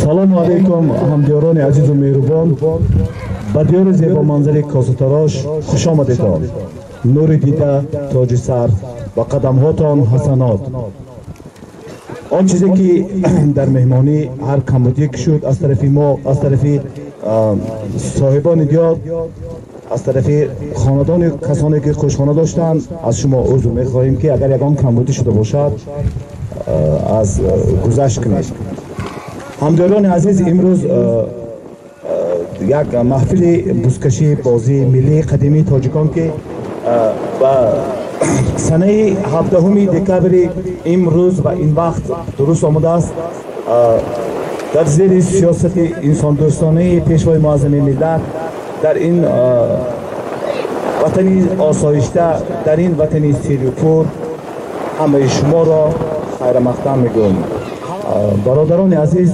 Салому алейкум, ҳамдиёрони азизу меҳрубон. Ба диёри зебоманзари Косатарош хуш омадетон. Нури дида, тоҷи сар ва қадамҳотон ҳасанот. Он чизе ки дар меҳмонӣ ҳар камбудие ки шуд аз тарафи мо, аз тарафи соҳибони диёр, аз тарафи хонадони касоне ки хушхона доштанд, аз шумо узр мехоҳем, ки агар ягон камбудӣ шуда бошад, аз гузашт кунед. Ҳамдиёрони азиз, имрӯз як маҳфили бузкашӣ, бозии миллии қадимии тоҷикон, ки ба санаи 17 декабри имрӯз ва ин вақт дуруст омадааст, дар зери сиёсати инсондӯстонаи пешвои муаззами миллат, дар ин ватани осоишта, дар ин ватани сирюпур ҳамаи шуморо хайрамақдам мегӯем. Бародарони азиз,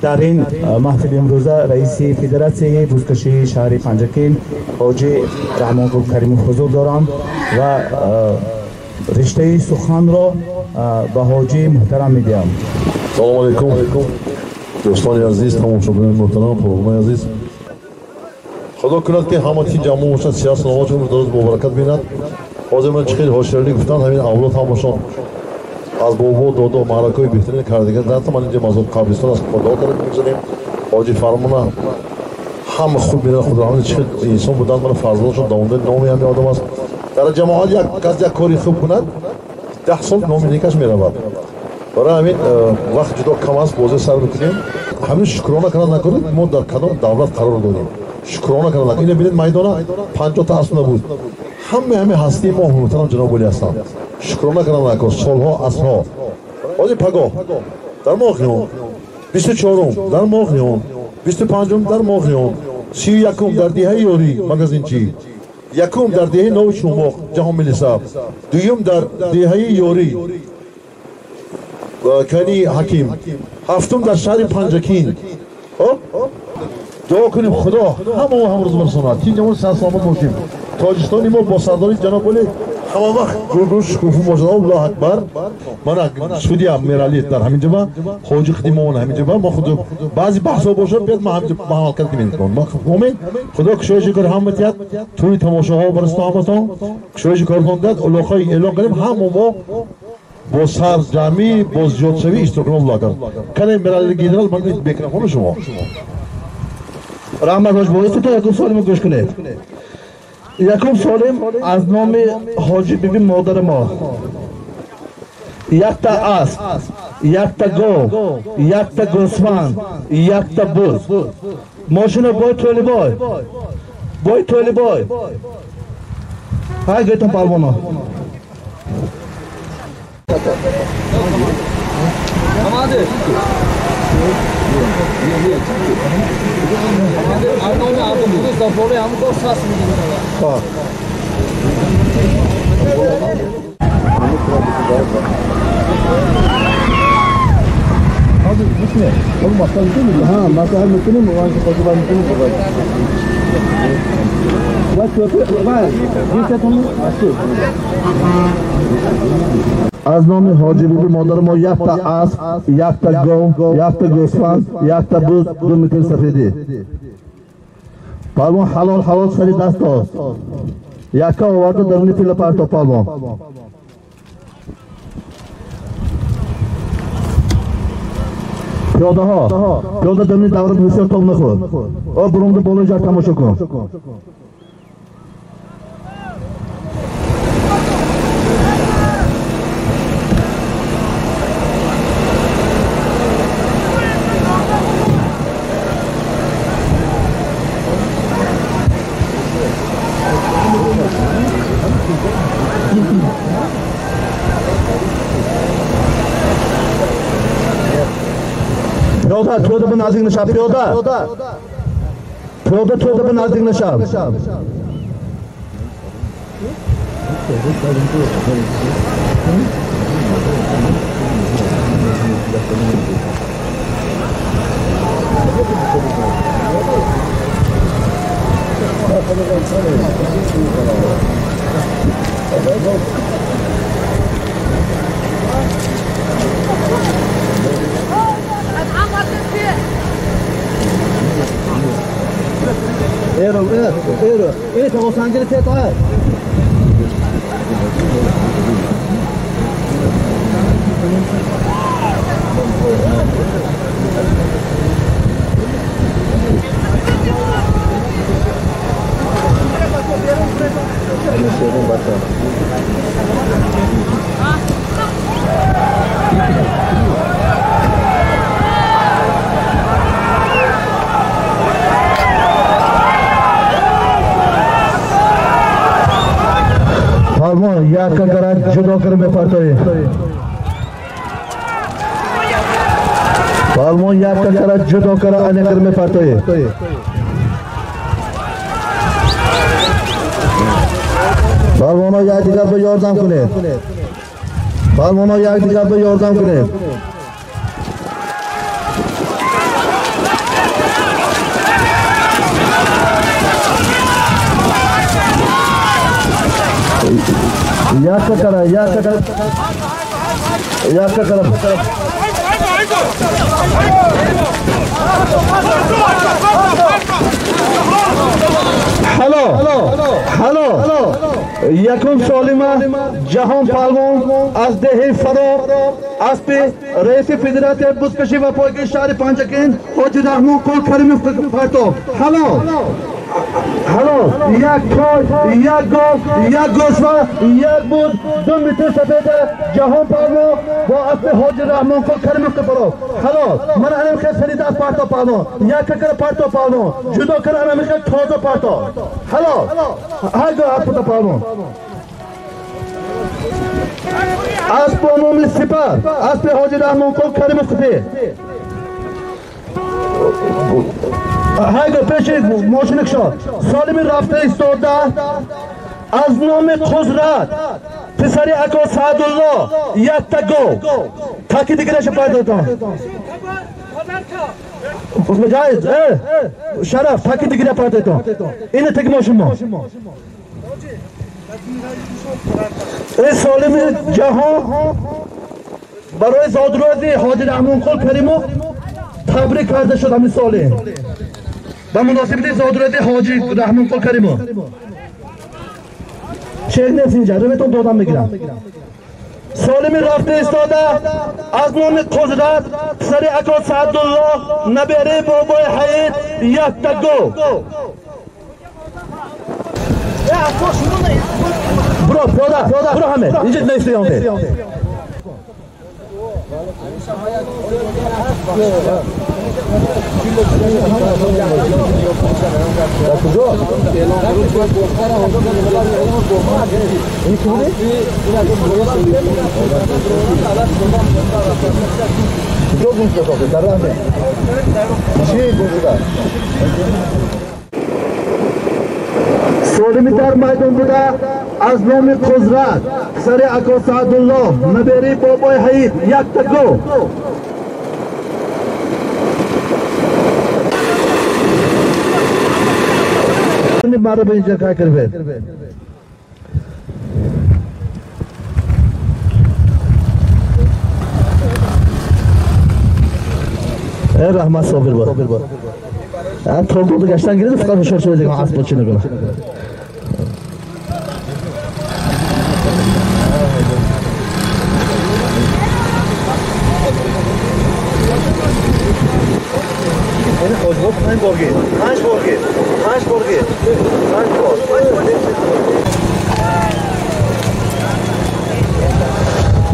дар ин маҳфили имрӯза раиси федератсияи бузкашии шаҳри Панҷакент ҳоҷи Раҳмонқул Каримов ҳузур доранд ва риштаи суханро ба ҳоҷи муҳтарам медиҳам. Салому алейкум, дӯстони азиз, тамошобинони муҳтарам, пурғумои азиз. Худо кунад, ки ҳама чи ҷамъ бошад, сиҳат саломат шуд, дуруст бобаракат бинад. Ҳозир ман чӣ хеле ҳоширалӣ гуфтанд, ҳамин авлод ҳамашон аз бобо додо маъракаҳои беҳтарин кардагар даста. Ман инҷа мазор қабристон аст, дуо карда мегузарем. Ҳоҷи Фармона ҳама хуб медонад, худо ҳамин чӣ хел инсон буданд. Мана фарзандашон давомдори номи ҳамин одам аст. Дар ҷамоат як кас як кори хуб кунад, 10 сол номи некаш меравад. Барои ҳамин вақт ҷудо кам аст, бозӣ сар бикунем. Ҳамин шукрона карда накунед, мо дар кадом давлат қарор додем. Шукрона карда накунед. Ина бинед, майдона 50 та асп набуд. Ҳамаи ҳамин ҳастии мо муҳтарам ҷаноби олӣ ҳастанд. Шукрона карда накун, солҳо, асрҳо. Ҳозир пагоҳ дар Моғиён, 24-ум дар Моғиён, 25-ум дар Моғиён, 31-ум дар деҳаи Ёрӣ магазинчӣ, 1-ум дар деҳаи Нови Чумоқ ҷаҳон милиса, 2-юм дар деҳаи Ёрӣ кани Ҳаким, 7-ум дар шаҳри Панҷакин. Дуо кунем, Худо ҳама мо ҳамрӯз барсонад. Тинҷамон сарсаломат бошем. Тоҷикистони мо бо сардории ҷаноби олӣ ҳама вақт гулгул шукуфу бошад. Аллоҳу акбар. Мана судья Мерали дар ҳамин ҷоба, ҳоҷи Қидимовон ҳамин ҷоба. Мо худ баъзе баҳсҳо бошад, биёд ма ҳамин ҷо ба ҳалкат кунем. Омин. Худо кушоиши кор ҳама тиҳад, тӯи тамошоҳо барасто ҳаматон, кушоиши кортон диҳад, улоқҳои эълон кунем, ҳама мо бо сарҷамъӣ, бо зиёдшавӣ иштирок кунем. Аллоҳу акбар. Кане Мерали генерал, ман микрофони шумо. Раҳмат ҳоҷ боис, то якум солимо гӯш кунед. Якум солим аз номи ҳоҷи биби модари мо. Якта асп, якта гов, якта гӯсфанд, якта буз. Мошина бой Толибой. Бой Толибой. Ҳай гӯйтон палвоно. Аз номи ҳоҷи биби модари мо якта асп, якта гов, якта гӯсфанд, якта буз, 2 метр сафедӣ. Палвон ҳалол ҳалол сари даст дод. Якка оварда даруни фила парто палвон. Пиёдаҳо, пиёда даруни давра бисёр тоб нахӯр. О бурумда болои ҷар тамошо кун. Пиёда, пиёда ба наздик нашав, пиёда. Пиёда, пиёда ба наздик нашав. Як кара ҷудо кар мепартоӣ. Палмон як кара ҷудо кара ане кар мепартоӣ. Палмоно якдигар ба ёрдам кунед. Палмоно якдигар ба ёрдам кунед. Як кара, як кара, як кара. Ҳало, ҳало. Якум солима Ҷаҳон Палвон аз деҳаи Фароб, аспи раиси федератсияи бузкашӣ ва пойгаи шаҳри Панҷакент Ҳоҷи Раҳмонқул Каримов партоб. Ҳало. Ҳало, як пой, як гов, як гӯсфа, як буз, 2 метр сафеда Ҷаҳон Палвон бо аспи Ҳоҷи Раҳмонқул Каримов Фароб. Ҳало, ман анам хел сарида аз парто палвон, як кара парто палвон, ҷудо кара анам хел тоза парто. Ҳало, ҳар ду аспа палвон. Асп бо номи Сипар, аспи Ҳоҷи Раҳмонқул Каримов сафед. Ҳайго пеши мошини кушод. Солими рафта истода аз номи Қудрат писари ако Саъдулло якта гов. Таки дигараша пайдотон. Шараф таки дигара пайдотон. Ина таки мошин мо. Ин солими ҷаҳон барои зодрӯзи Ҳоҷи Раҳмонқул Каримов табрик карда шуд ҳамин соле. Ба муносибати зодрӯзи Ҳоҷи Раҳмонқул Каримов. Шех нест инҷа, рӯятон додам мегирам. Солими рафта истода аз номи Қудрат писари ако Саъдулло набераи бобои Ҳаид якта гов. Буро, пиёда, буро ҳаме, инҷа неистоёнде. Солими дар майдон буда аз номи Қудрат писари ако Саъдулло набераи бобои Ҳаид якта гов. Маро ба инҷа кай кирвед. Э раҳмат собир бор. Тол дода гаштан гиред, фақат ҳушёр шавед, ягон асб чӣ накунад.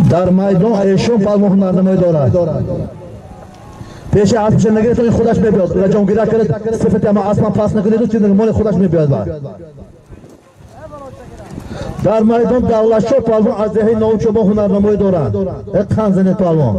Дар майдон эшон палвон ҳунарнамоӣ дорад. Пеши аспша нагиред, ин худаш мебиёд. Лаҷонгира кард, сифати ама аспам пас накунеду, чиз моли худаш мебиёд. Дар майдон Давлатшоҳ палвон аз деҳаи Новчобон ҳунарнамоӣ дорад. Э қанзани палвон.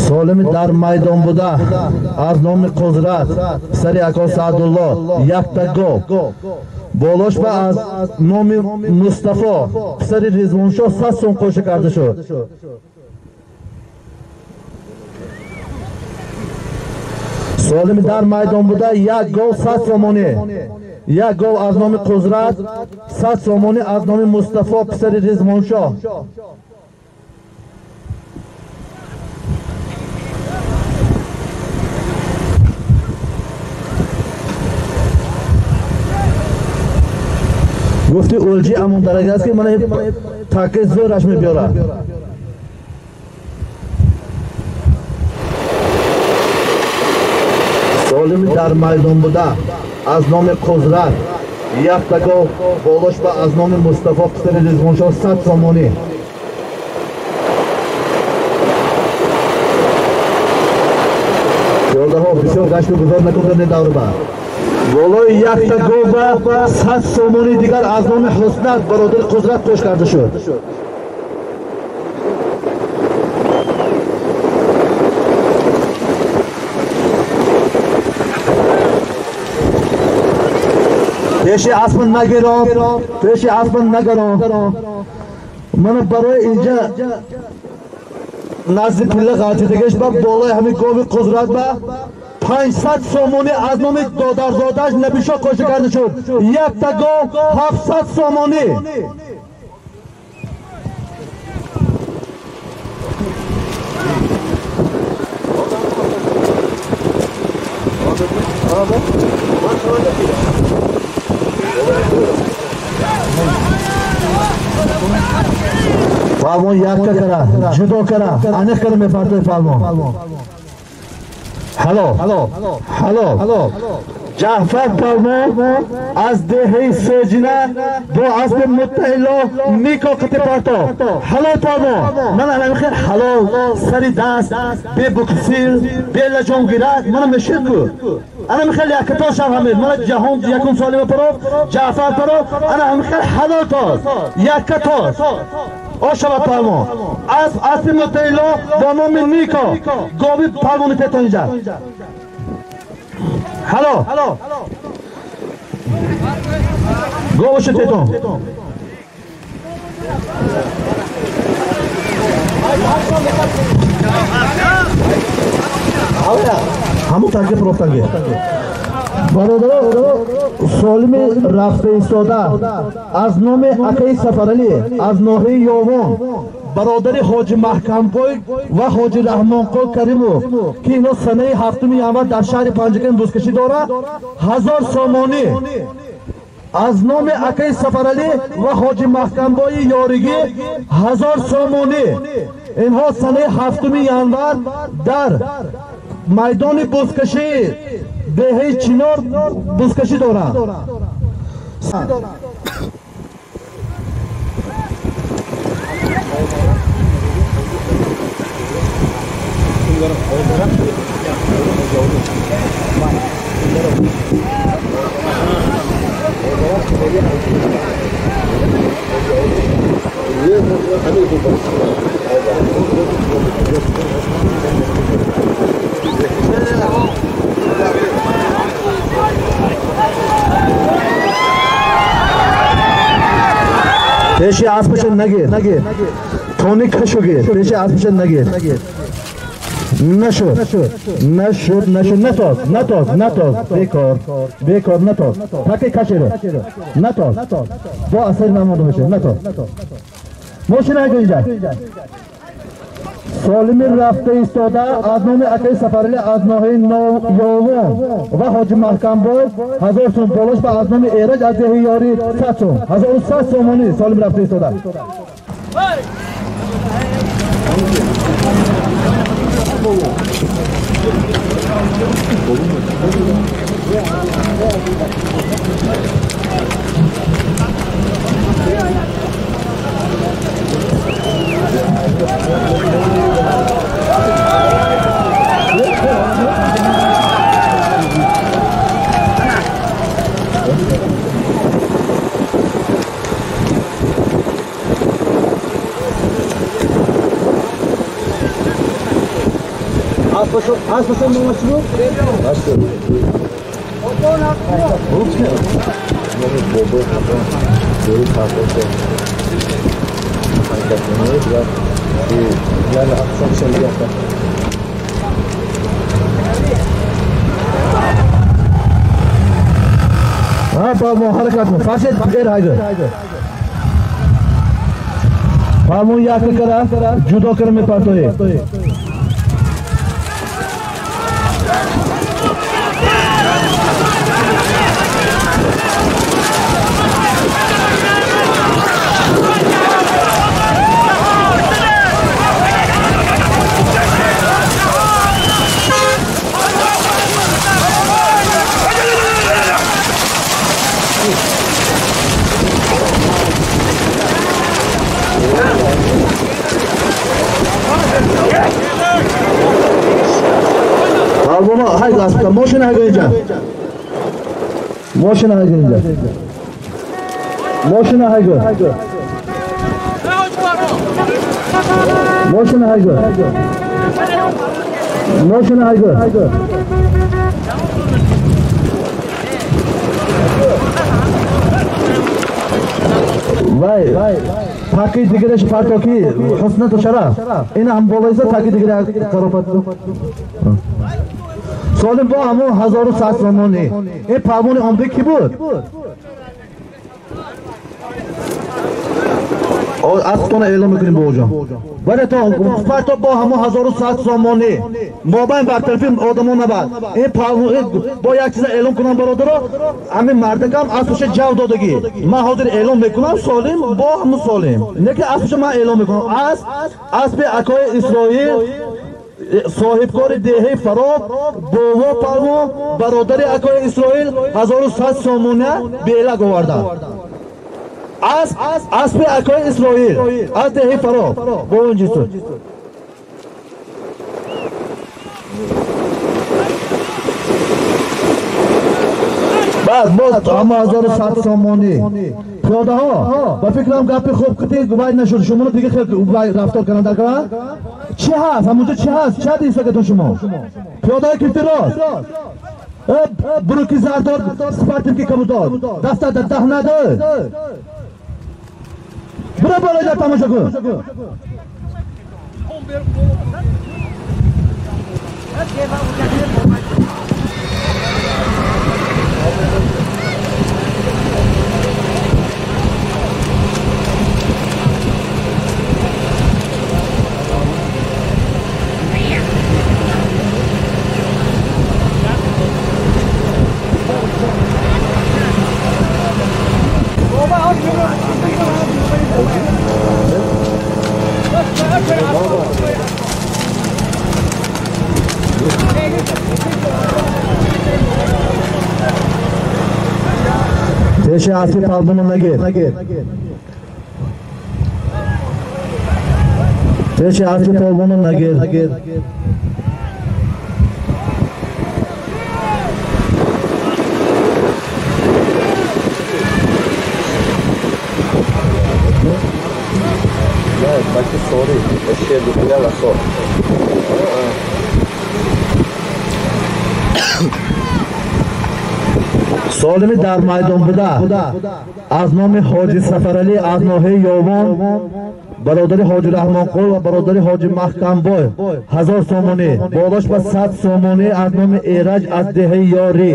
Солими дар майдон буда аз номи Қудрат писари ако Саъдулло якта гов. Болош ба аз номи Мустафо писари Ризвоншоҳ 100 сом қоша карда шуд. Солими дар майдон буда як гов 100 сомонӣ. Як гов аз номи Қудрат 100 сомонӣ аз номи Мустафо писари Ризвоншоҳ. Гуфти олҷи амон дарага аст ки мана таки зӯраш мебиёрад. Солими дар майдон буда аз номи Қудрат якта гов болош ба аз номи Мустафо писари Ризвоншоҳ 100 сомонӣ. Пиёдаҳо бисёр гашту гузор накунда даврба. Болои якта гова 100 сомонӣ дигар аз номи Ҳуснат бародари Қудрат қош карда шуд. Пеши аспа нагирам, пеши аспа нагарам. Мана барои инҷа назди пилла ғалтидагиш ба болои ҳамин гови Қудрат ба 500 сомонӣ аз номи додарзодааш Набишоҳ қоша карда шуд. Якта гов 700 сомонӣ. Палвон якка кара, ҷудо кара, аниқ кара мефартои палвон. Ҳалол, ҳалол. Ҷаъфар палвон аз деҳаи Соҷина бо асби Муттаҳилло Нико қити партофт. Ҳалол палвон, мана ҳамин хел ҳалол, сари даст, бе буксир, бе лаҷомгирак, мана мешид ку. Ана ҳамин хел яккато шав ҳамед, мана ҷаҳон якум солима парофт, Ҷаъфар парофт, ана ҳамин хел ҳалол тоз, якка тоз. Ошава палвон аз асби Муттаҳилло бо номи Нико гови палвони тетон инҷа. Ҳало говоши тетон. Ҳамун танги профтанги. Бародаро, солими рафта истода аз номи акаи Сафаралӣ аз ноҳияи Ёвон бародари ҳоҷи Маҳкамбой ва ҳоҷи Раҳмонқул Каримов ки ино санаи 7 январ дар шаҳри Панҷакент бузкашӣ дорад 1000 сомонӣ аз номи акаи Сафаралӣ ва ҳоҷи Маҳкамбои Ёригӣ 1000 сомонӣ. Инҳо санаи 7 январ дар майдони бузкашӣ деҳаи Чинор бузкашӣ доранд. Пеши аспаша нагир, тони кашу гир, пеши аспаша нагир. Нашуд, нашуд, нашуд, натоз, натоз, натоз, бекор, бекор, натоз. Таки каширо, натоз. Бо асари намонда мешавад, натоз. Мошина инҷа. Солими рафта истода аз номи акаи Сафаралӣ аз ноҳияи Ёвон ва ҳоҷи Маҳкамбой 1000 сом болош ба аз номи Эраҷ аз деҳаи Ёрӣ 100 сом, 1100 сомонӣ солими рафта истода. Aspaşon maçı bu? Ha, palmon harakat mı? Farşet er haydi. Palmon yakı kara, judo kara partoyu. Haydi aslında moşuna koyacağım. Moşuna koyacağım. Moşuna koyacağım. Moşuna koyacağım. Moşuna koyacağım. Vay. Taki digireş partoki husna toşara. İna ham bolaysa taki digire karopat. Solim با همون 1100 سامانی این پروانه آمده کی بود؟ از خودتون اعلام میکنیم با اوجا ولی تا فرتا با همون 1100 سامانی مابین برطرفی آدمان نبود این پروانه با یک چیز اعلام کنم برادرها همین مردکم از پشت جو دادگی من حاضر اعلام میکنم سالم با همون سالم نه که از پشت من اعلام میکنم از اسب اکای اسرائیل صاحبکار деҳаи Фароб Бово Палвон бародари акои Исроил 1100 сомона белак оварданд. Аз аспи акои Исроил аз деҳаи Фароб бо инҷису. Баъд боз ҳама 1100 сомонӣ пиёдаҳо ба фикрам гапи хуб китид вай нашуд шуморо дига хел рафтор карданд дар кара чӣ ҳаст ҳамонҷо чӣ ҳаст чӣ ҳадисакатон шумо пиёдаҳо кифти рост бруки зардор спортивки кабудор даста дар даҳнадо биро болоҷа тамошо кун Пеши аспи палвонро нагир. Пеши аспи палвонро нагир. Солими дар майдон буда аз номи ҳоҷи Сафаралӣ аз ноҳияи Ёвон бародари ҳоҷи Раҳмонқул ва бародари ҳоҷи Маҳкамбой 1000 сомонӣ болош ба 100 сомонӣ аз номи Эраҷ аз деҳаи Ёрӣ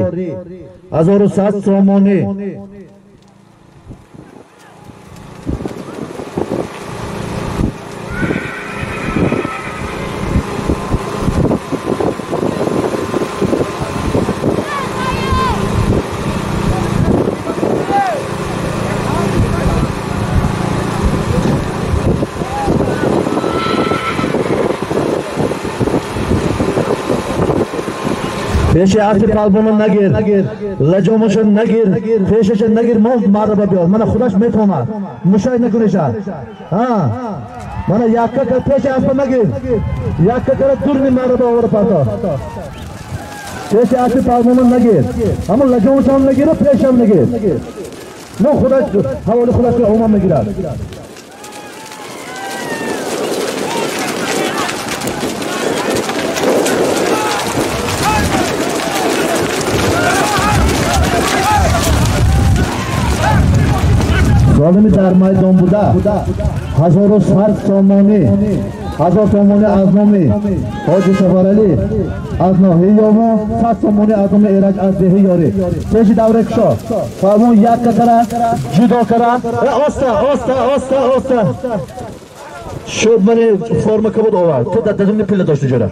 1100 сомонӣ. Пеши аспи палвонро нагир, лаҷомашо нагир, пешашо нагир, мо марраба биёр. Мана худаш метавонад. Мушай накуниша. Мана якка кар пеши аспа нагир. Якка кара дурни марраба овара парто. Пеши аспи палвонро нагир. Ҳамон лаҷомашам нагир, пешам нагир. Мо худаш ҳаволи худаш омад мегирад. Солими дар майдон буда 1100 сомонӣ, 1000 сомонӣ аз номи Ҳоҷи Сафаралӣ аз ноҳияи Ёмо, 100 сомонӣ аз номи Эраҷ аз деҳаи Ёрӣ. Пеши давраи кушо фармон якка кара ҷудо кара. Оста оста оста оста шуд мани форма кабуд овард. Ту дар дадуни пила дошти ҷора.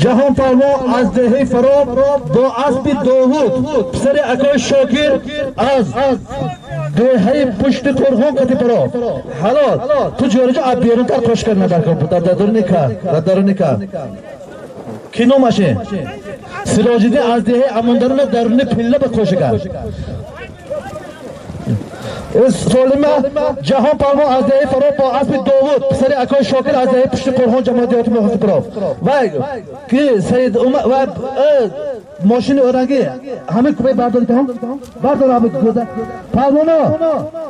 Ҷаҳон палвон аз деҳаи Фароб бо аспи Довуд, писари акои Шокир аз деҳаи пушти Қурғон қати Фароб. Ҳалол ту ҷораҷо аз берунтар қош кар надар кун, дар даруни кар, дар даруни кар. Ки номаше? Сироҷиддин аз деҳаи Амондаруна даруни пилла ба қоши кард. Солима Ҷаҳон палвон аз деҳаи Фароб бо аспи Довуд, писари акои Шокир аз деҳаи пушти Қурғон ҷамоати деҳоти муҳофизи Фароб. Ва ки Саид Умар ва мошини оранги ҳамин кӯпаи бардоритон бардор ҳамин кӯза палвоно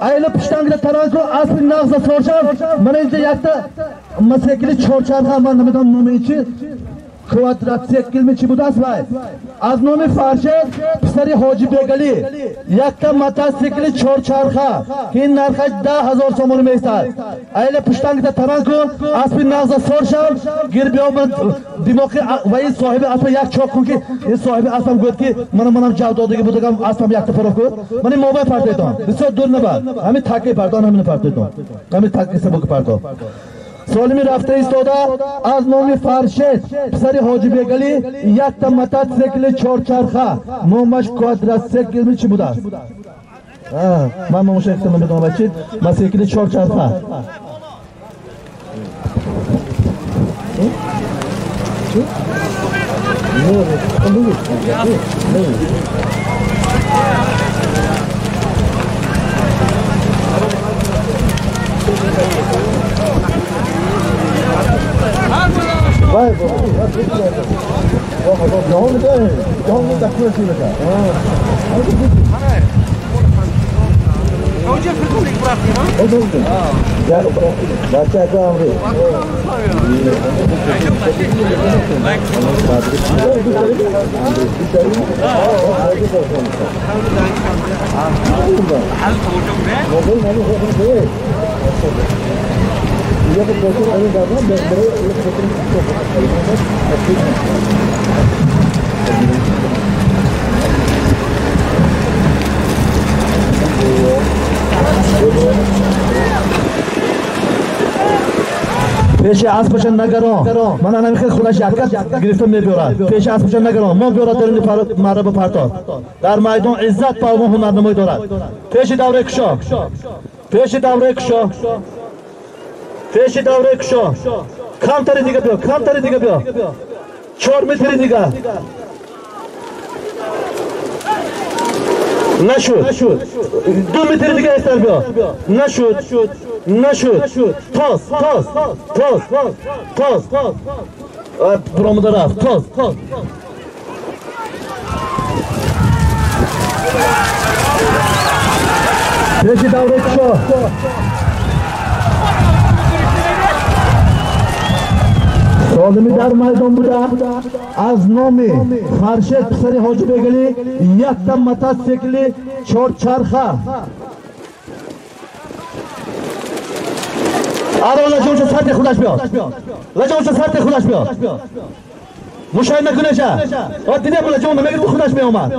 айла пуштангида таран кун, аспи нағза соршав. Мана инҷа якта масекили чорчарха, ман намедонам номи чи, квадратсиклми чи будааст вай. Аз номи Фаршед писари Ҳоҷи Бегалӣ якта мотосикли чорчарха ки ин нархаш 10 000 сомонӣ меистад. Айла пуштангида таран кун, аспи нағза соршав, гир биё ман димоқи ва ин соҳиби аспа як чоқ кун, ки ин соҳиби аспам гӯяд ки манам ҷав додагӣ будагам, аспам якта фароф кун. Ман ин мобай партойтон, бисёр дур набар, ҳамин таки партон, ҳамин партойтон, ҳамин таки сабуки партон. Солими рафта истода аз номи Фаршед писари Ҳоҷи Бегалӣ якта мотосикли чорчарха, номаш квадросиклми чи будааст? Ман номаша якта намедонам чи, мотосикли чорчарха. Vai, Пеши аспаша нагарон. Ман анами хел худаш якка гирифта мебиёрад. Пеши аспаша нагарон. Мо биёрад даруни марраба партор. Дар майдон Иззат палвон ҳунарнамоӣ дорад. Пеши давраи кушо. Пеши давраи кушо. Пеши давраи кушо. Камтари дига биё, камтари дига биё. 4 метри дига. Нашуд. 2 метри дига истар биё. Нашуд. Нашуд. Тоз, тоз, тоз, тоз. Буромада рафт. Тоз. Пеши давраи кушо. Солими дар майдон буда аз номи Фаршед писари Ҳоҷи Бегалӣ якта мотосикли чорчарха. Аро лаҷомша сарти худаш биёд. Лаҷомша сарти худаш биёд. Мушай накунеша. Дида лаҷом намегирд, худаш меомад.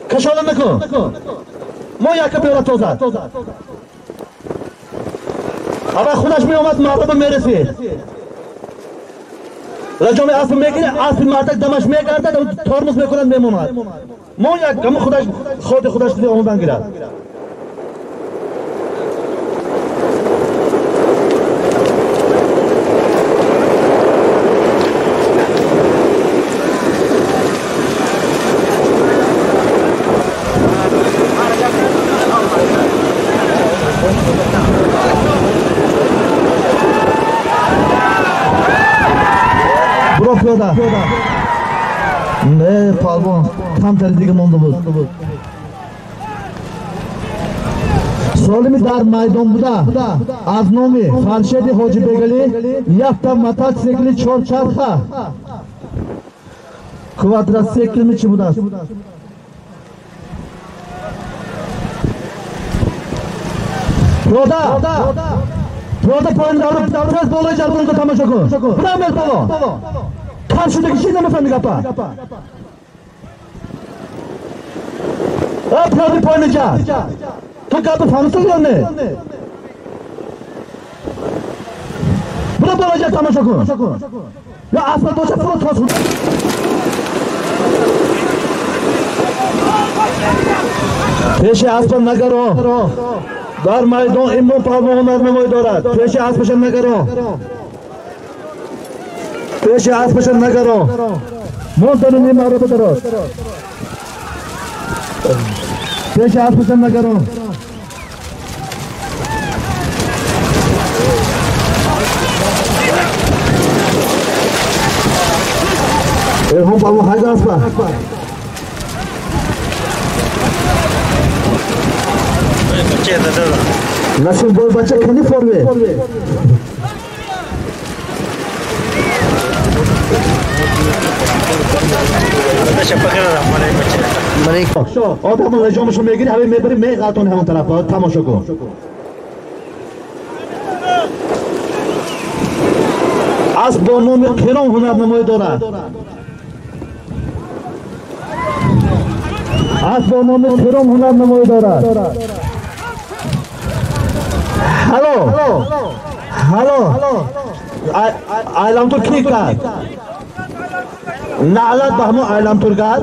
Кашола накун. Мо якка биёра тозад. Ава худаш меомад, мардаба мерасид. Лаҷоми асп мегирад, аспи мардак дамаш мегардад, тормоз мекунад, мемонад. Мо як ҳамон худаш ходи худаш омадан гирад. Буро пиёда. Не, палвон камтари дига монда буд. Солими дар майдон буда аз номи Фаршеди Ҳоҷибегалӣ якта мототсикли чорчарха квадроциклми чӣ будааст? Пиёда! Пиёда поёни давра тез болои ҷарбонро тамошо кун. Бирам мелпало. Кам шудаги чиз намефаҳми гапа. Э, пиёда поёни ҷар. Ту гапа фаҳмиста ё не? Бира болои ҷар тамошо кун. Ё асбат боша фурод тос кун. Пеши аспа нагаро. Дар майдон имон палвон ҳунарнамоӣ дорад. Пеши аспаша нагаро. Пеши аспаша нагаро. Мон даруни маъраба дароз. Пеши аспаша нагаро. Эрҳон палвон ҳайда аспа. Насим бой бача кани форме? Одам лаҷомашо мегири, ҳамин мебари меғалтони ҳамон тараф, тамошо кун. Асп бо номи Қирон ҳунарнамоӣ дорад. Асп бо номи Қирон ҳунарнамоӣ дорад. Ҳало! Ҳало! Айламтур ки кард? Наълат ба ҳамон айламтургар,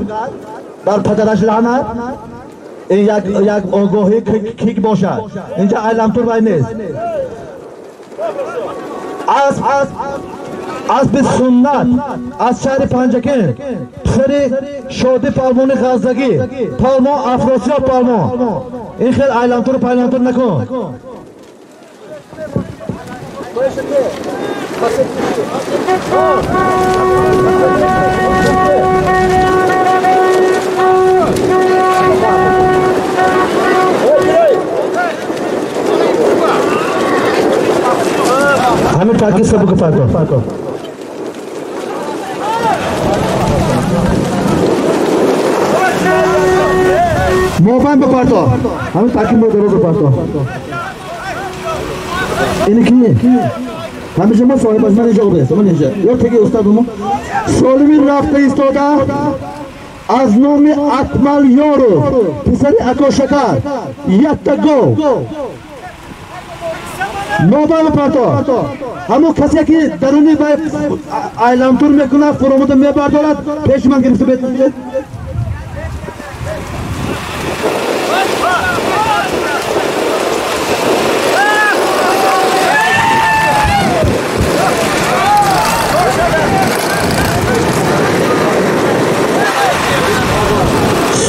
бар падараш лаънат. Ин як огоҳӣ кик бошад. Инҷа айламтур вай нест. Асби суннат аз шаҳри Панҷакент, писари Шоди палвони Ғаздагӣ, палвон Афросиёб палвон. Ин хел айламтуру пайлантур накун. Ҳамин такиста бука парто. Мобайн ба парто. Ҳамин таки мо дороза парто. Ини ки? Ҳамеша мо соҳиб аз ман инҷо бес, ман инҷо. Ё теги устад мо. Солими рафта истода аз номи Акмал Ёров, писари Ако Шакар, якта гов. Мобайн ба парто. Ҳамон касе ки даруни вай айламтур мекунад, фуромуда мебардорад, пеши ман гирифта бед.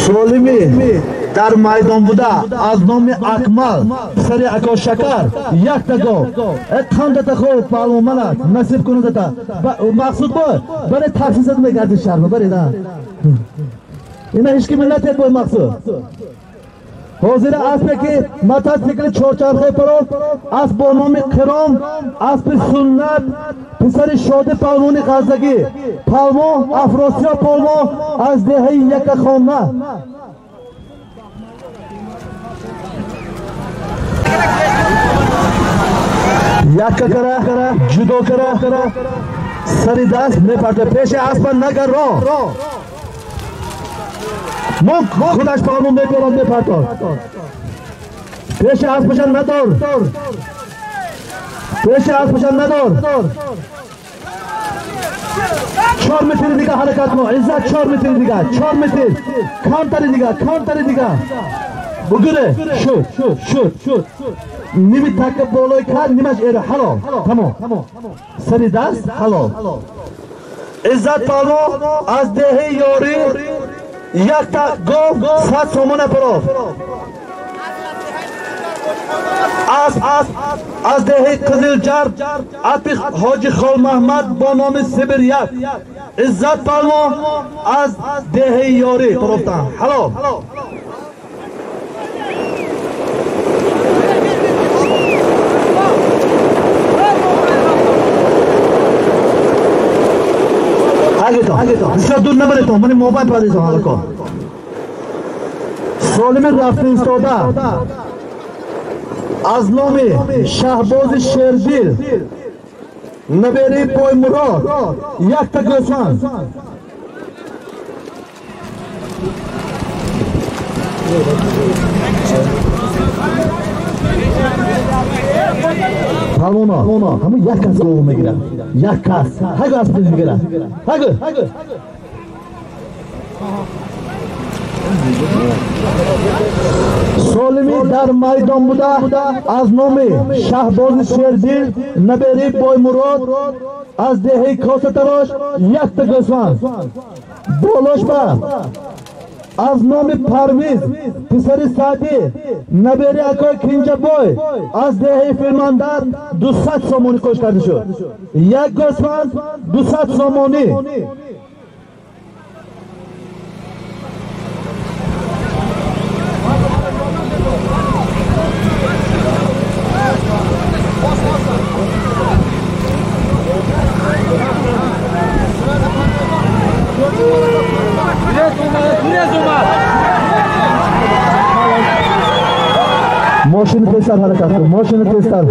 Солими дар майдон буда аз номи Акмал, писари Ако Шакар, якта гов. Қандата хоб палвонманат насиб кунадата. Мақсуд бой, баре такси зад мегарди шаҳр, баре на. Ина ҳеч ки миллатет бой Мақсуд. Ҳозира аспе ки мототсикли чорчархаи паров, асп бо номи Қирон, аспи суннат, писари Шоди палвони Ғаздагӣ, палвон Афросиёб палвон аз деҳаи Якахона. Якка кара, ҷудо кара, сари даст мепарта, пеши аспа нагаро. Мо худаш палвон мебарад мепартод. Пеши аспаша надор. Пеши аспаша надор. 4 метри дига ҳаракат кун. Иззат 4 метри дига, 4 метр. Камтари дига, камтари дига. Бугуре, шуд, шуд, шуд. Ними така болои кар, нимаш эра ҳалол. Тамом. Сари даст ҳалол. Иззат палвон аз деҳаи Ёрӣ якта гов 100 сомона паров. Аз деҳаи Қизилҷар аспи Ҳоҷи Холмаҳмад бо номи Сибир як. Иззат палвон аз деҳаи Ёрӣ тарофтан. Ҳалол. Ҳагитон. Бисёр дур набаретон, мани мобайн падетон ҳалако. Солими рафта истода аз номи Шаҳбози Шердил набераи Боймурод якта гӯсфанд. Палвоно, ҳамун як кас гову мегирад. Як кас. Ҳагу асп мегирад. Ҳагу. Солими дар майдон буда аз номи Шаҳбози Шердил набераи Боймурод аз деҳаи Косатарош якта гӯсфанд. Болошба аз номи Парвиз писари Саъдӣ набераи акои Кинҷабой аз деҳаи Филмандар 200 сомонӣ қош карда шуд. Як гӯсфанд 200 сомонӣ. Мошини тезтар ҳаракат кун, мошини тезтар.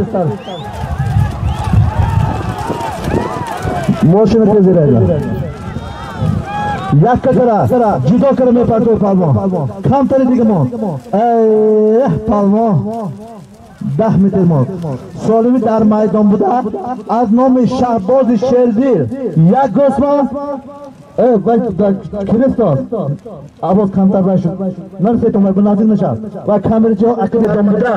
Мошини тез ирайда. Якка кара, ҷудо кара мепартои палвон. Камтари дига монд. Эҳ, палвон. 10 метр монд. Солими дар майдон буда аз номи Шаҳбози Шердил як гӯсфанд. Кристос авоз камтар нашуд. Нарасед омад, наздик нашав. Ва камерачиҳо ақиб буда.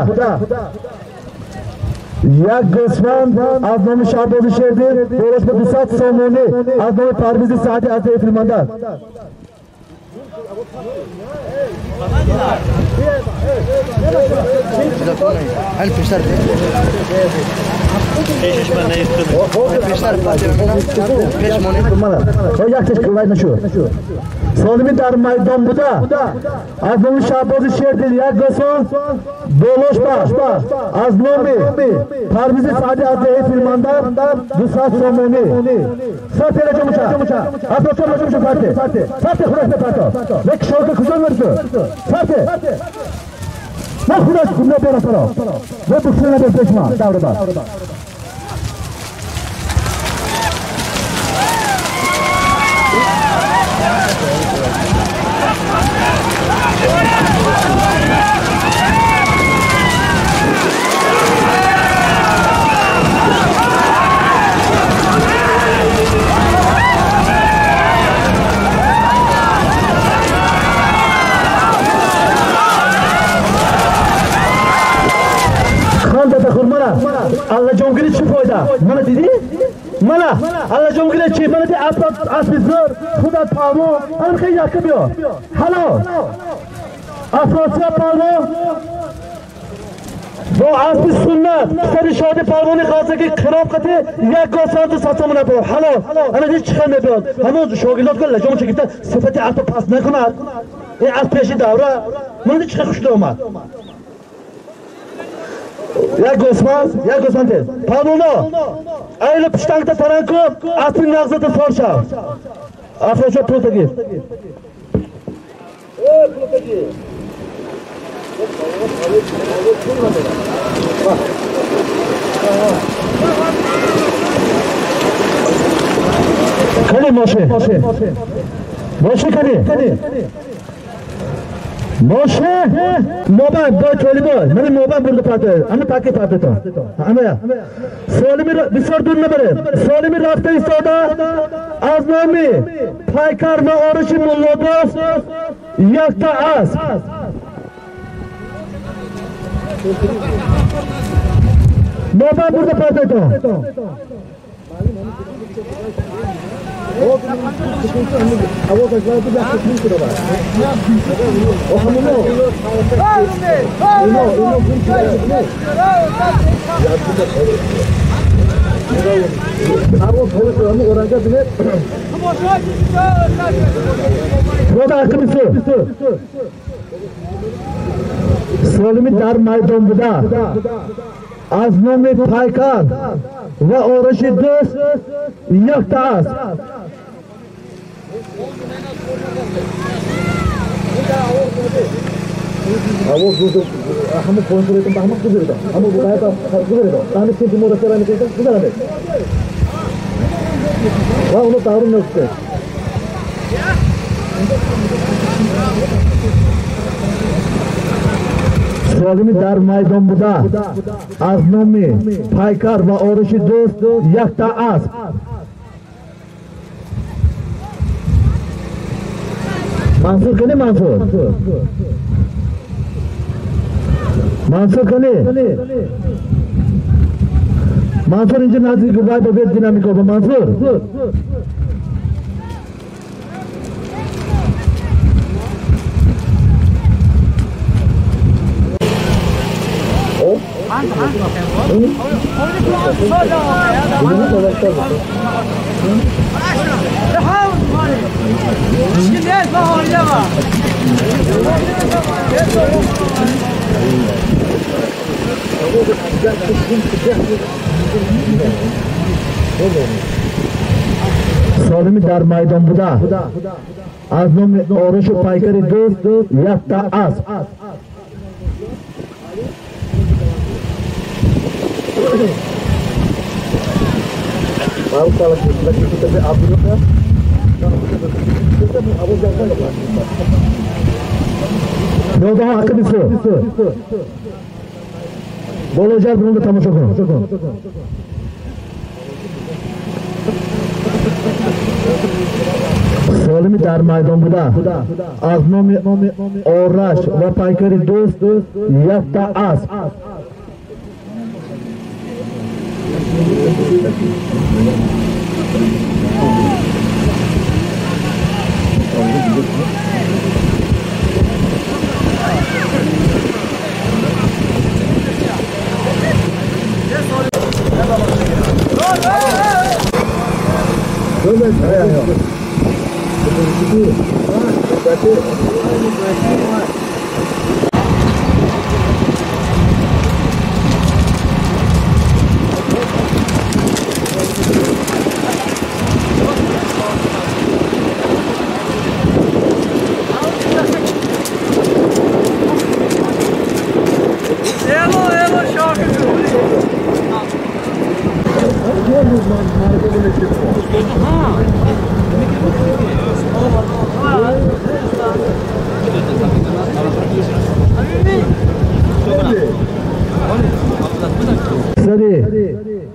Як гӯсфанд аз номи Шаҳбози Шердил болош ба 200 сомонӣ аз номи Парвизи Саъдӣ аз деҳаи Филмандар. Солими дар майдон буда аз номи Шаҳбози Шердил як гӯсфанд болошба аз номи Парвизи Саъдӣ аз деҳаи Филмандар 200 сомонӣ. Сатера ҷомуша. Асочо ҷомуша сате. Сате худаш мепарто. Лек шока куҷо мерсу? Сате. На худаш набера саро. На бухсина набер пешма. Давра бар. Аллаҷонгири чӣ фойда? Мана дидӣ? Мана Аллаҷонгири чӣ? Мана ди аспи зӯр, худат палвон, ҳам хеле якка биё. Ҳалол. Афросиёб палвон бо аспи суннат, писари Шоди палвони Ғазагӣ қироб қати як гӯсфанд 200 сомона биёр. Ҳалол. Ана дидӣ чӣ хел мебиёд? Ҳамон шогирдот гул лаҷомча гирифта сифати аспро паст накунад. Ин асп пеши давра. Мана дидӣ чӣ хел хушдо омад. Як гӯсфанд тез. Палвоно, айли пуштангта таран кун, аспи нағзата сор шав. Афросиёб пулта гир. Кани мошин? Мошин кани? Мошин? Мобайн, бой толибой. Мани мобайн бурда партоед. Ами паки партоетон. Ама. Солими бисёр дур набаред. Солими рафта истода аз номи Пайкар ва Ориши Муллодост якта асп. Мобайн бурда партоетон. Солими дар майдон буда аз номи Пайкар ва Ораши дӯст якта аст. Солими дар майдон буда аз номи Пайкар ва Ораши дӯст якта аст. Мансур кани Мансур? Мансур кани? Мансур инҷа наздик вай ба бед динамика ба Мансур. Солими дар майдон буда аз номи Орошу Пайкари дӯст якта аст. Ёдаҳо ақиби су болоҷар бирунда тамошо кун. Солими дар майдон буда аз номи Ораш ва Пайкари дӯст якта аст.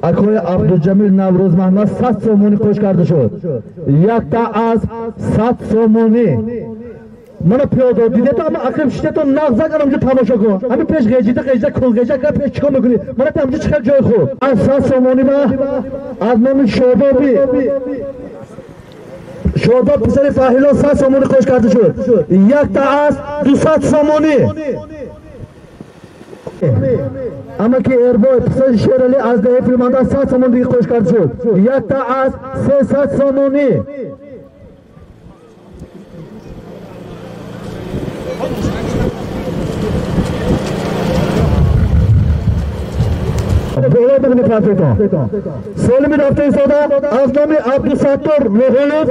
Акои Абдуҷамил Наврӯз Маҳмад 100 сомонӣ қӯш карда шуд. Якта аз 100 сомонӣ. Мана пиёда дидето, ама ақиб шидето нағзак анамҷо тамошо кун. Ҳами пеш ғеҷида ғеҷида кулғеҷа ка пеш чикор мекунӣ? Мана тамҷо чӣ хел ҷои хуб. Аз 100 сомонӣ ма аз номи Шодоби Шодоб писари Фаҳило 100 сомонӣ қӯш карда шуд. Якта аз 200 сомонӣ. Амаки Эрбой писари Шерали аз деҳаи Филманда 100 сомон дига қӯш карда шуд. Якта аз 300 сомонӣ. Болои бигни парфетон. Солими рафта истода аз номи Абдусаттор Рӯҳулов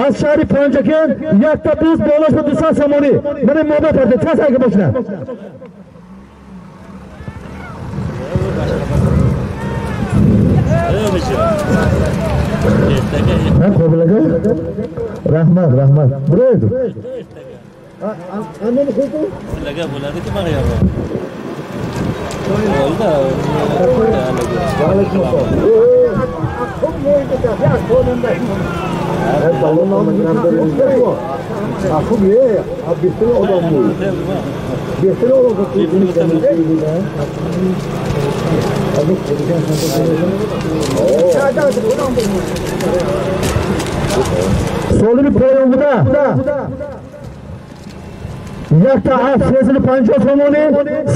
аз шаҳри Панҷакент якта буз болош ба 200 сомонӣ. Мана мода парфет чанд сайга бошна? Rahmat, rahmat. Buraydi. Солими поён буда якта асп 350 сомонӣ.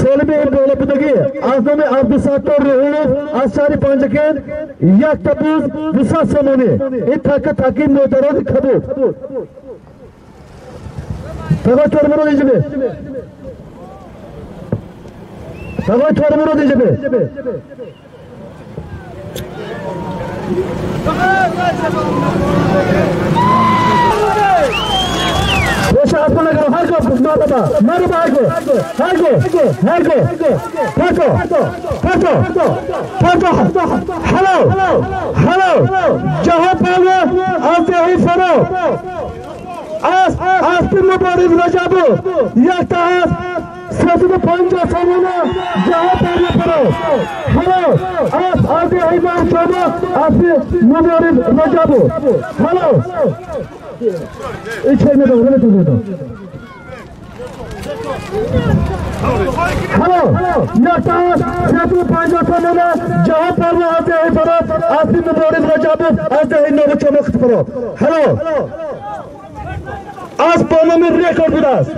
Солими боло будагӣ аз номи Абдусаттор Рӯҳулов аз шаҳри Панҷакент якта буз 200 сомонӣ. Ин така таки модарони кабуд. Тағои Тормурод инҷа бе. Тағои Тормурод инҷа бе. Пеша аспа нагро, ҳарго мараба, мараба ҳарго, ҳарго, ҳарго, парто, парто, парто, ҳалол, ҳалол, ҷаҳон палво аз деҳи Фароб, асп, аспи Мубориз Раҷабов, якта асп 350 сомона, ҷаҳон палво Фароб, ҳалол, асп аз деҳи Марчома, аспи Мубориз Раҷабов, ҳалол. Ҳалол, якта асп 350 сомона, ҷаҳон палво аз деҳи Фароб, аспи Мубориз Раҷабов аз деҳи Новучома Фароб, ҳалол. Асп бо номи Рекорд будааст.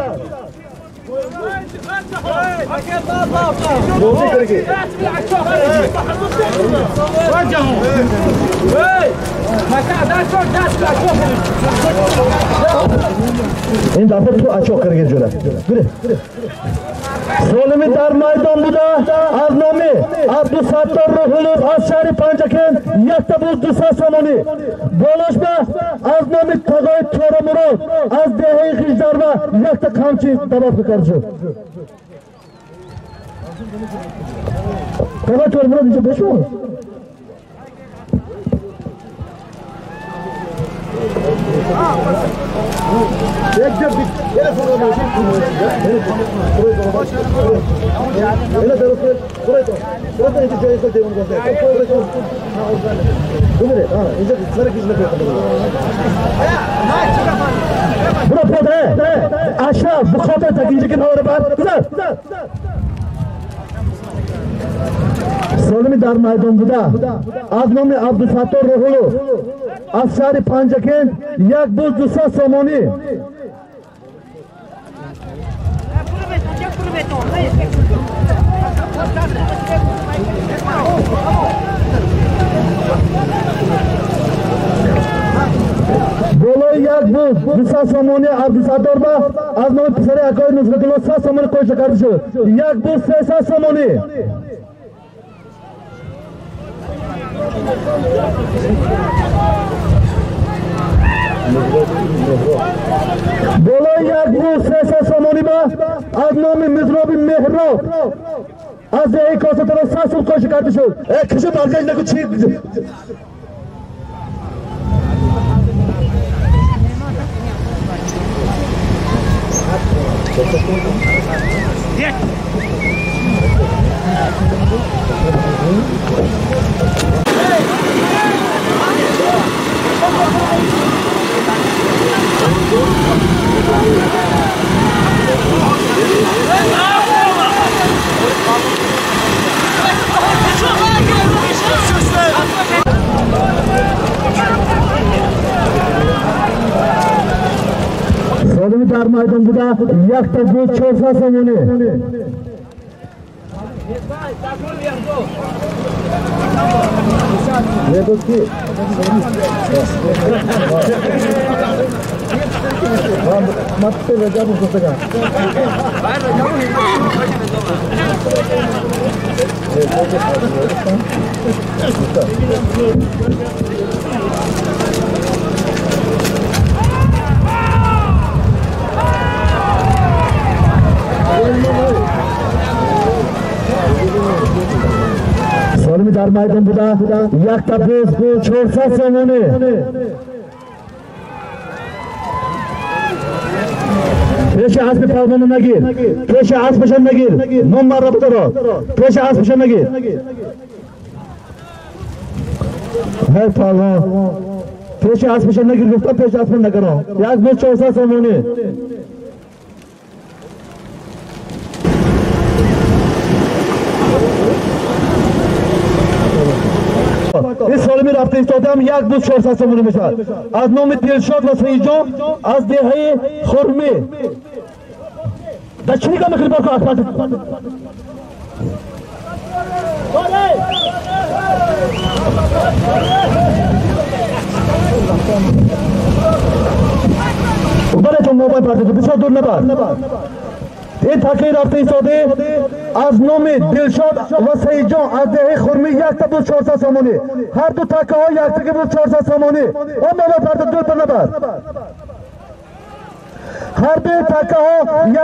Ин дафъа ту ачоқ карга ҷура. Солими дар майдон буда аз номи Абдусаттор Рӯҳулов аз шаҳри Панҷакент якта буз 200 сомонӣ. Болошба аз номи тағои Торамурод аз деҳаи Ғиждарва якта қамчи добавка карда шуд. Тағои Торамурод инҷа бешо? Ашраф бухотир такинҷа ки навора бар гузар. Солими дар майдон буда аз номи Абдусаттор Рӯҳулов аз шаҳри Панҷакент як буз 200 сомонӣ. Болои як буз 200 сомонӣ Абдусаттор ба аз номи писари акои Нусратулло 100 сомонӣ қоша карда шуд. Як буз 300 сомонӣ. Болои як буз 300 сомонӣ ба аз номи Мизроби Меҳроб аз деҳаи Косатара 100 сом қоша карда шуд. Кишу баргашт наку чи Солими дар майдон буда якта буз 400 сомонӣ. Солими дар майдон буда якта буз 400 сомонӣ. Пеши аспи палвонро нагир, пеши аспашам нагир, ном марро бидоро, пеши аспашам нагир. Ҳай палвон, пеши аспашам нагир гуфтам, пеши аспам нагаро. Як буз 400 сомонӣ. Ин солими рафта истодаам як буз 400 сомонӣ мешавад. Аз номи Дилшод ва Саидҷон аз деҳаи Хурмӣ. Да чӣ нигоҳ мекунӣ бо Акбар? Баретон мобайн партиду бисёр дур набар. Ин такаи рафта истода аз номи Дилшод ва Саидҷон аз деҳаи Хурмӣ якта буз 400 сомонӣ. Ҳар ду такаҳо яктаги буз 400 сомонӣ. Он мобайн партиду дур набар. Ҳар ду такаҳо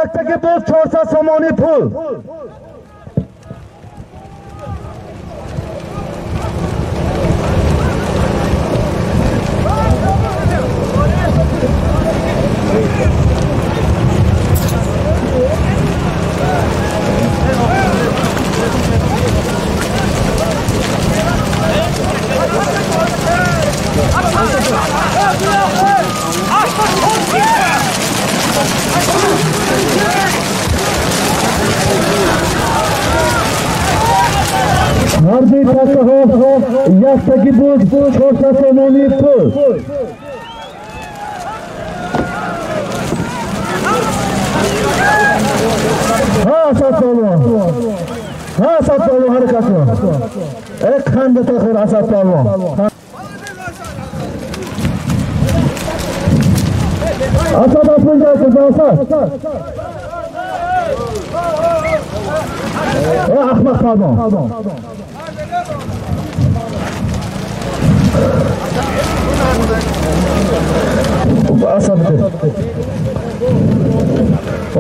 яктаги буз 400 сомонӣ пул. Ҳар дуи такаҳо яктаги буз 400 сомонӣ пул. Ҳа, Асад палвон. Ҳа, Асад палвон, ҳаракат кун. Э, қандата хӯр, Асад палвон. Асад аспинҷа Асад. Э, аҳмақ палвон. Асад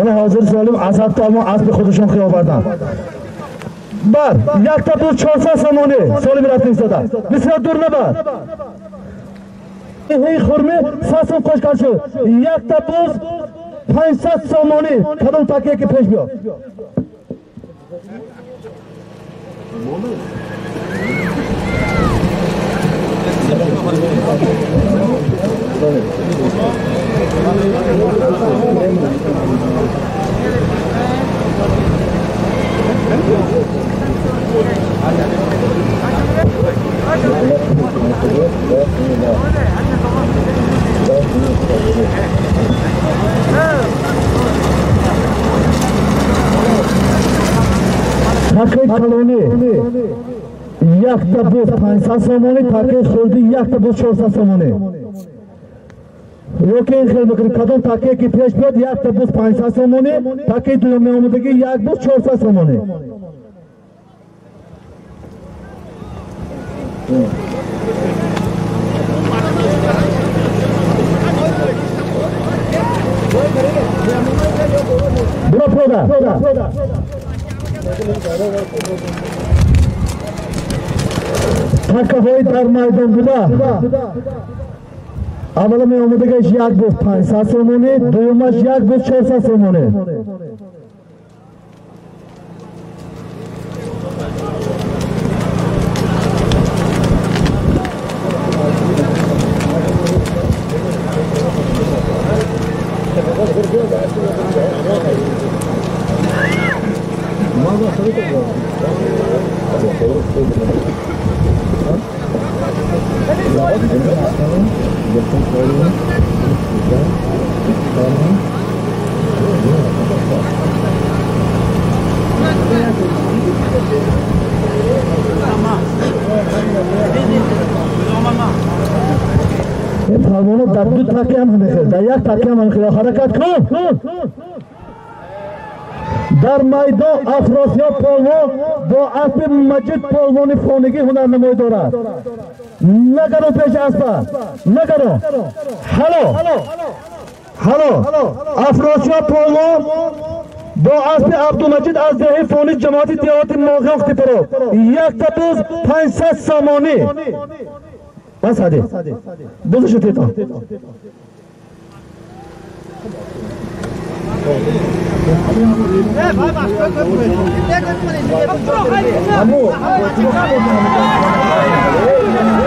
Она ҳозир солим Асад палвон асби худашон хиёбардан. Бар, якта буз 400 сомонӣ солим рафта истода. Бисёр дур набар. Ҳей Хурмӣ 100 сом қош кард шуд. Якта буз 500 сомонӣ. Кадом такие ки пеш биёд? Такаи калонӣ якта буз 500 сомонӣ, такаи хурдӣ якта буз 400 сомонӣ. Ёки ин хел мекунем, кадом такае ки пеш биёд якта буз 500 сомонӣ, такаи дуюм меомадагӣ як буз 400 сомонӣ. Буро прода. Такаҳои дар майдон буда аввала меомадагаш як буз 500 сомонӣ, дуюмаш як буз 400 сомонӣ. Палвоно дар ду таки ҳам ҳамехел, дар як таки ҳам ҳамехел. Ҳаракат кун. Дар майдон Афросиёб полвон бо аспи Маҷид полвони фонигӣ ҳунарнамоӣ дорад. Нагаро пеши аспа, нагаро. Ҳало, ҳало, Афросиёб полвон бо аспи Абдумаҷид аз деҳаи фони ҷамоати деҳоти Моғиён Типароб якта буз 500 сомонӣ. Бас ҳади бузашо тетон.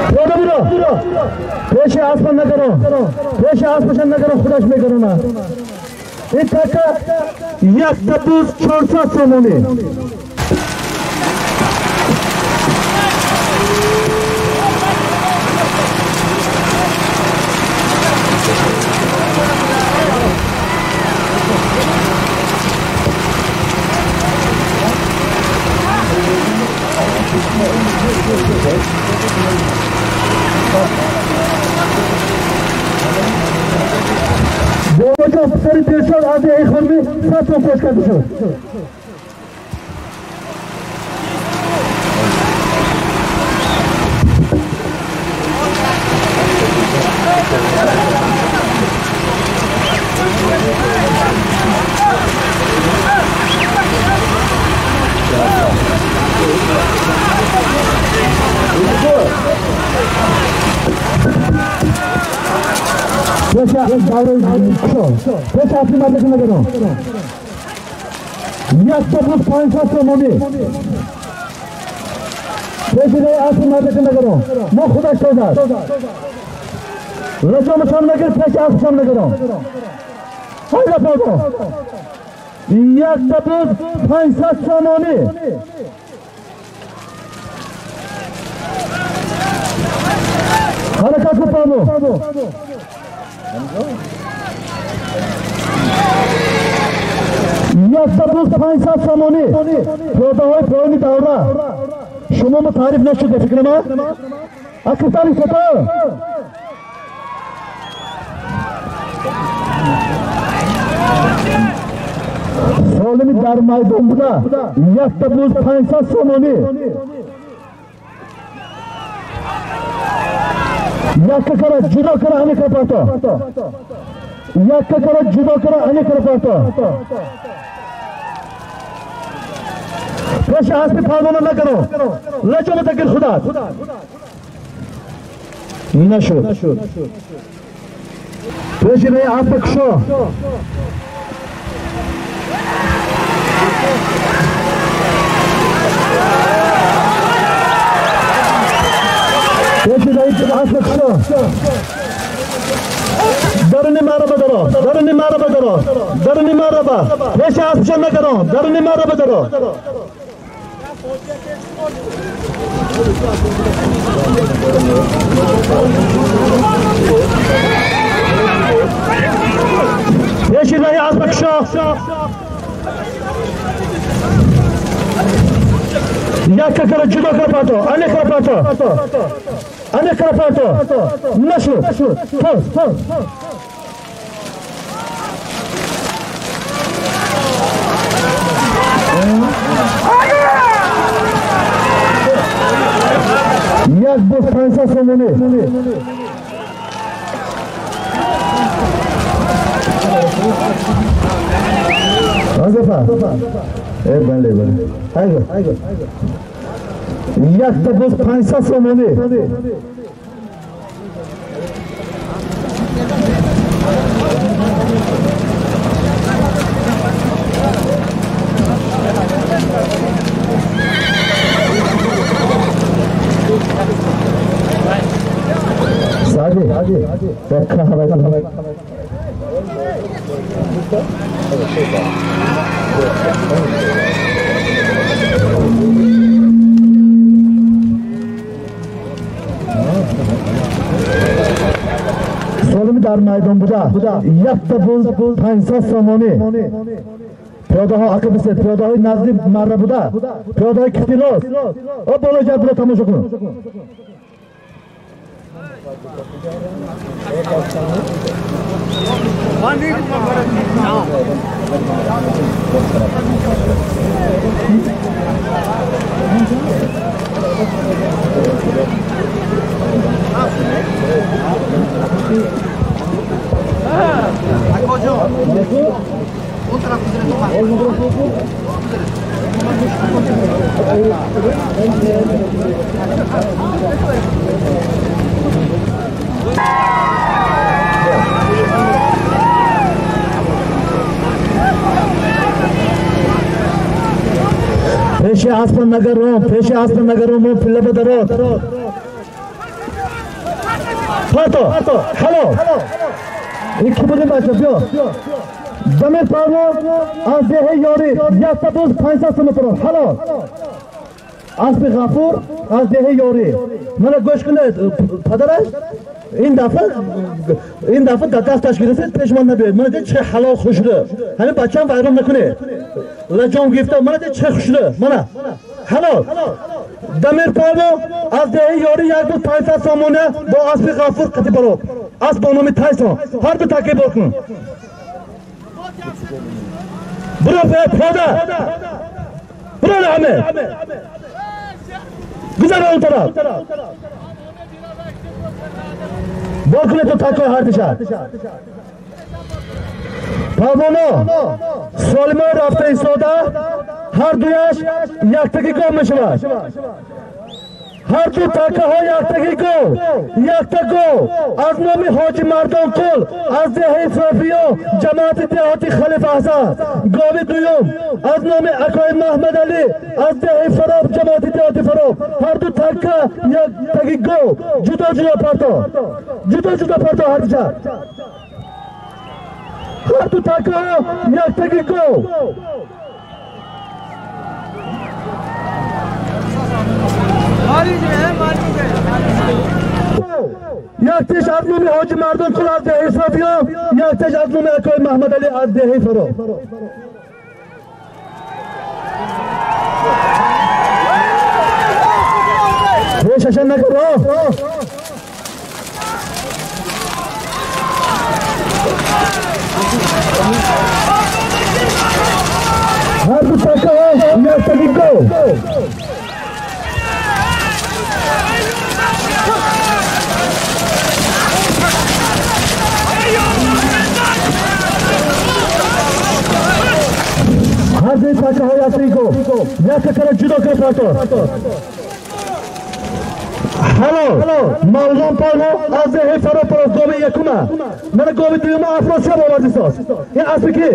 Прода биро, пеши аспа нагаро, пеши аспаша нагаро, худаш мегарона. Ин така якта буз 400 сомонӣ. Бобоҷон, писари Дилшод аз деҳаи Хурмӣ 100 сом фош карда шуд. Пеш асли мардакӣ нагарон. 1 500 сомонӣ. Пеши раи асли мардакӣ нагарон. Мо худаш тоза аст. Лаҷомашон нагир, пеши аспшон нагарон. Ҳайда подо. 1 500 сомонӣ. Ҳаракат кун, паҳлу. 1 500 сомонӣ. Пиёдаҳои поёни давра. Шумо мо таъриф нашуде, фикри ман? Акитали сото. Солими дар майдон буда 1 500 сомонӣ. Якка кара ҷудо кара, ани кара, якка кара ҷудо кара, ани кара парто. Пеши аспи палвона накаро. Лаҷома тагир худат. Нашуд. Пеши раи аспа кушо. Пеши раи аспа кушо. Даруни мараба даро, даруни мараба даро, даруни мараба. Пеши аспшон накаро, даруни мараба даро. Пеши раи аспа кушо. Якка кара ҷудо кара пато, ане кара пато. Ане кара пато. Нашуд. Пас, пас. 1 500 сомонӣ. Вазифа. Э, бале, бале. Айго. 1 500 сомонӣ. Сади, якка. Солими дар майдон буда 1 500 сомонӣ. Пиёдаҳо ақиб бисед, пиёдаҳои назди марра буда, пиёдаҳои кифти рост. О, болои ҷабро тамошо кун. Пеши аспа нагарон, пеши аспа нагарон, мо пилла ба дарот. Пато, ҳало. Ин ки будем, бача, биё. Дамир Павлов аз деҳаи Ёрӣ 1 500 сом парон, ҳалол. Аспи Ғафур аз деҳаи Ёрӣ. Мана гӯш кунед, падараш ин дафъа дар дасташ гирифтед, пеш ман набиёед. Мана дид, чӣ ҳалол хушрӯ. Ҳамин бачаам вайрон накунед. Лаҷом гирифта, мана дид, чӣ хушрӯ. Мана. Ҳалол. Дамир палвон аз деҳаи Ёрӣ 1500 сомона бо аспи Ғафур қатӣ бароб. Асп бо номи Тайсон. Ҳар ду такӣ бор кун. Биро пиёда. Биро ҳаме. Гузар он тараф. Бор кунед то такои ҳар диша. Палвоно солимои рафта истода ҳар дуяш яктаги гов мешавад. Ҳар ду такаҳо яктаги гов, якта гов аз номи Ҳоҷи Мардонқул аз деҳаи Софиё ҷамоати деҳоти Халиф Аҳсан. Гови дуюм аз номи акои Маҳмадалӣ аз деҳаи Фароб ҷамоати деҳоти Фароб. Ҳар ду така яктаги гов, ҷудо ҷудо парто, ҷудо ҷудо парто ҳар диша. Ҳар ду такаҳо яктаги гов. Яктеш аз номи Ҳоҷи Мардонқул аз деҳаи Софиё, яктеш аз номи акои Маҳмадалӣ аз деҳаи Фароб. Пешаша накун роҳ. Ҳар ду такаҳо яктаги гов. Ҳар дуи такаҳо яктаги гов. Якта кара ҷудо кара парто. Ҳалол. Мавлон палвон аз деҳаи Фароб пароз гови якума. Мана гови дуюма Афросиёб овардисоз. Ин аспи ки?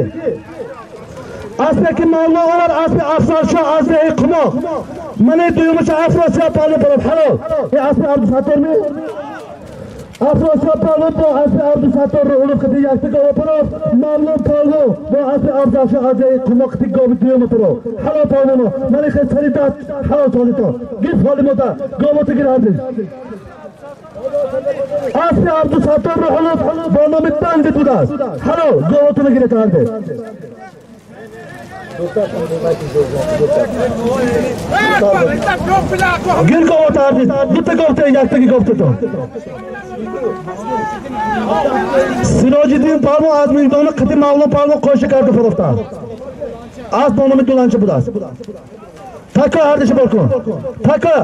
Аспе ки Мавлон овард аспи Афзалшоҳ аз деҳаи Қумоқ. Мана дуюмаша Афросиёб палвон пароз. Ҳалол. Ин аспи Абдусаттор ми? Афросиёб палвон бо аспи Абдусаттор Руҳуллов қити якта гова пароз. Мавлон палвон бо аспи Афзалшоҳ аз деҳаи Қумоқ қити гови дуюма пароз. Ҳалол палвоно. Мана хел сари даст ҳалол солито. Гир фолимота. Говото гир ҳардиш. Аспи Абдусаттор Руҳуллов бо номи Бандит будааст. Ҳалол говотуно гирета ҳардиш. Гир говото ҳардиш. Дута говте яктаги говтето. Сироҷиддин палвон аз миёни қити Мавлон палвон қоша карда фурӯхтанд. Асп бо номи Дуланча будааст. Така ҳардиша бор кун. Така.